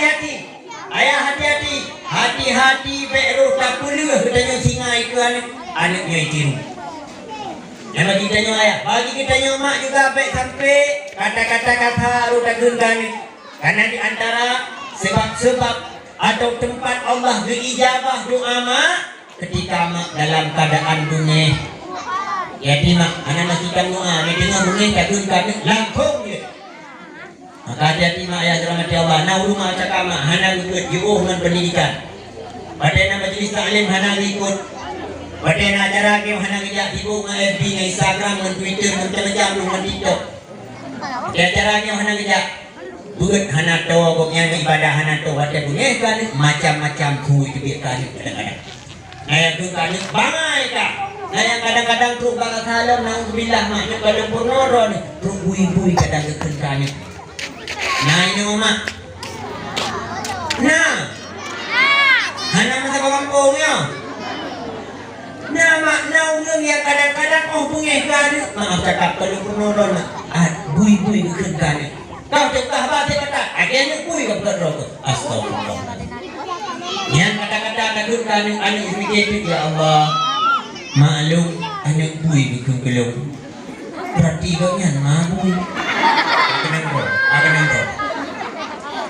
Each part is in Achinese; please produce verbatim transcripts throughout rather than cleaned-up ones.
Hati-hati. Ayah hati-hati. Hati-hati bèk roh tapeuleueh geutanyoe singa ikeue aneuk, aneuk nyoe itiru. Nyan bagi geutanyoe ayah, bagi geutanyoe mak juga bèk sampai kata-kata kasar roh takheun keu aneuk. Karena di antara sebab-sebab atau tempat Allah geuijabah doa mak, ketika mak dalam keadaan bungéh. Jadi mak, hana meusikan doa, meudeungoe bungéh takheun keu aneuk, langsung jeuet. Maka hati-hati mak ayah dirahmati Allah. Na ulama cakap mak, hana geukheun jiôh ngon pendidikan. Watèe na majlis taklim hana geuikot. Watèe na acara game hana geujak, sibuk ngon F B, ngon Instagram, ngon Twitter, ngon macam-macam, ngon TikTok. Watèe acara game hana geujak. Beuet hana tô, gobnyan ngon ibadah hana tô. Watèe beungéh keu aneuk, macam-macam su jiteubiet keu aneuk kadang-kadang. Na nyang kheun keu aneuk, bangai ka. Na nyang kadang-kadang trok bak salon, naudzubillah, mak, nyoe ka lôn peurunoe droeneuh, trok bui-bui kadang geukheun keu aneuk. Na inoe mak. Na. Hana masa bak gampông nyoe. Na mak, na ureueng nyang kadang-kadang 'oh beungéh keu aneuk, maaf cakap, ka lôn peurunoe droeneuh, ah, bui-bui geukheun keu aneuk. Kah teuka haba teuka that, akhé aneuk bui ka peugah droe keuh. Astagfirullah. Nyan kata-kata takheun keu aneuk, aneuk seumiké teuk, "Ya Allah, maklum aneuk bui geukheun keu lôn. Berarti gobnyan ma bui." Keunong droe, ah, keunong droe.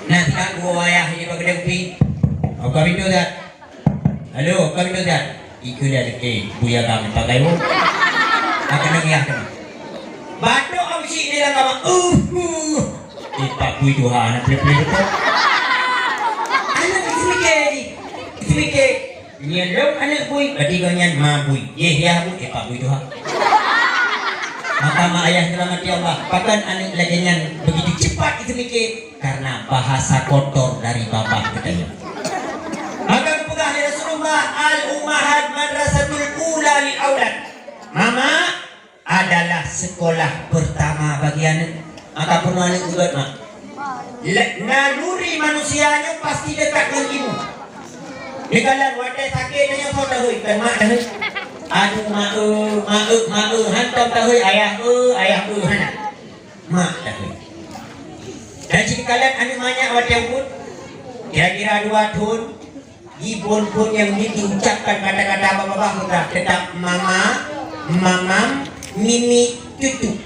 Nah, sekarang gua wayah ini bak keudéh kupi. Buka pintu dah. Halo, ka beutôi that? Ikeu lé, eh, buya kami pakai wo. Ka keunong yah teuma. Batuk am sik di dalam kamar. Uh, uh. Eh, pak bui tuha, anak peue-peue beutôi. Aneuk seumiké, seumiké. Nyan lôn aneuk bui, berarti gobnyan ma bui. Yeh, yah bui, eh, pak bui tuha. Maka mak ayah dirahmati Allah, pakon aneuk lagèe nyan begitu cepat seumiké? Karena bahasa kotor dari babah geutanyoe. Maka geupeugah lé Rasulullah, "Al-ummahat madrasatul ula lil aulad." Mama adalah sekolah pertama bagi aneuk. Maka peurunoe aneuk geubeuet, mak. Le-, naluri manusia nyoe pasti dekat ngon ibu. Dikalon watèe sakét tanyoe soe tahôi, kon mak tahôi. Aduh, mak eu, mak eu, mak eu, hantom tahôi, ayah eu, ayah eu, hana. Mak tahôi. Dan cit kalon aneuk manyak watèe ukeue, kira-kira dua thôn, jiphôn-phôn nyang jeuet jiucapkan kata-kata babah-babah, tetap mama, mamam, mimi, cucu.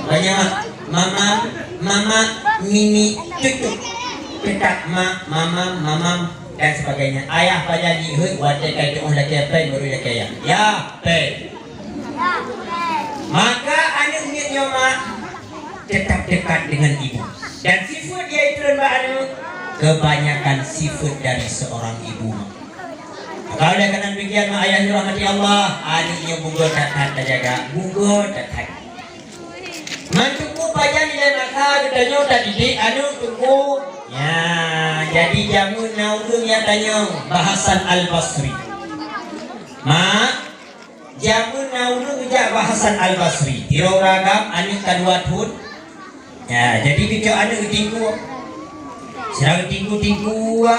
Banyak mak, mamam, mama, mimi, cucu. Tetap mak, mamam, mamam, dan sebagainya. Ayah pajan jiheuet watèe ka jitu'oh lakèe péng, baru lakèe ayah. Ya, péng. Maka aneuk miet nyoe mak tetap dekat dengan ibu. Dan sifat nyang jitreun bak aneuk, kebanyakan sifat dari seorang ibu mak. Maka oleh karena demikian mak ayah dirahmati Allah, aneuk nyoe beugöt that-that tajaga, beugöt that-that. Ngon teungku pajan ilèe masa geutanyoe tadidik aneuk teungku. Ya, jadi jameun na ureueng nyang tanyong bak Hasan Al-Basri. Mak, jameun na ureueng geujak bak Hasan Al-Basri. Sidroe ureueng agam aneuk ka dua thôn. Ya, jadi geucok aneuk geutinggu. Sira geutinggu-tinggu, ha,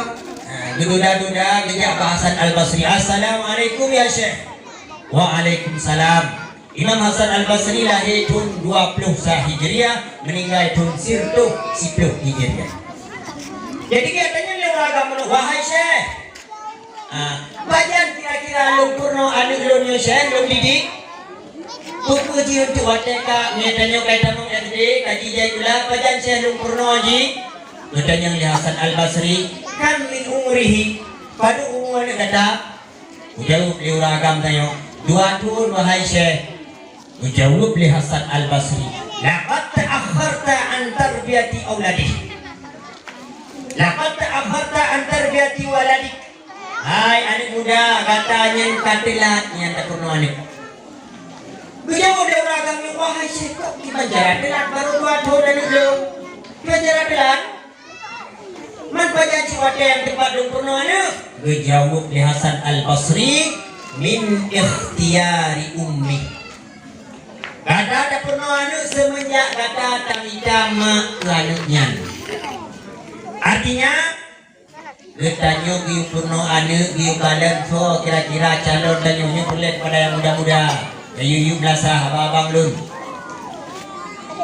geududa-duda geujak bak Hasan Al-Basri. "Assalamualaikum ya Syekh." "Waalaikumsalam." Imam Hasan Al-Basri lahé thôn dua ploh sa Hijriah, meuninggai thôn siratoh siploh Hijriah. Jadi, geutanyong lé ureueng agam nyoe, "Wahai Syekh, ah, pajan kira-kira lôn peurunoe aneuk lôn nyoe Syekh, lôn didik? Peue-peue jih untuk watèe ka, meunyoe tanyoe ka tamong S D, ka jijak sikula, pajan Syekh lôn peurunoe jih?" Geutanyong lé Hasan Al-Basri, "Kam min umrihi?" Padum umu aneuk gata? Geujaweueb lé ureueng agam tanyoe, "Dua thôn, wahai Syekh." Geujaweueb lé Hasan Al-Basri, "Laqad ta'akharta an tarbiyati auladik. Laqad ta'akharta an tarbiyati waladik." Hai aneuk muda, gata nyan ka teulat nyan tapeurunoe aneuk. Geujaweueb lé ureueng agam nyoe, "Wahai Syekh, kok kiban cara teulat, barô dua thôn aneuk lôn? Kiban cara teulat? Man pajan cit watèe nyang teupat lôn peurunoe aneuk?" Geujaweueb lé Hasan Al-Basri, "Min ikhtiyari ummi." Gata tapeurunoe aneuk seumeunjak gata tamita mak keu aneuk nyan. Artinya, geutanyoe geuyue peurunoe aneuk, geuyue kalon soe kira-kira calon tanyoe, nyoe peureulèe keupada nyang muda-muda, nyang yub-yub beulasah, abang-abang lôn.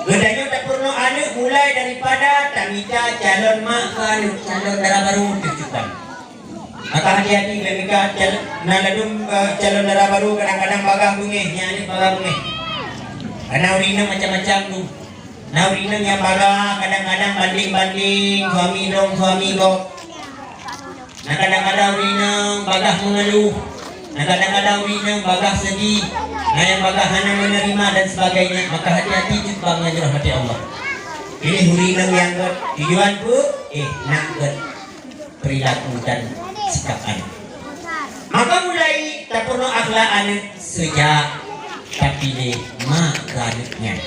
Geutanyoe tapeurunoe aneuk mulai daripada tamita calon mak keu aneuk, calon dara barô teuh cukang. Maka hati-hati, meunyoe ka cal-, na ladôm, eh, calon dara barô kadang-kadang bagaih beungéh, nyan aneuk bagaih beungéh. Karena ureueng inong macam-macam tu. Na ureueng inong nyang bagaih kadang-kadang banding-banding suami droe, suami gob. Na kadang-kadang ureueng inong bagaih mengeluh. Na kadang-kadang ureueng inong bagaih sedih. Na nyang bagaih hana menerima dan sebagainya. Maka hati-hati cit bak meunyoe hati Allah. Pilih ureueng inong nyang gèt tujuan peue? Eh, nak gèt perilaku dan sikap aneuk. Maka mulai tapeurunoe akhlak aneuk sejak tapiléh mak keu aneuk nyan.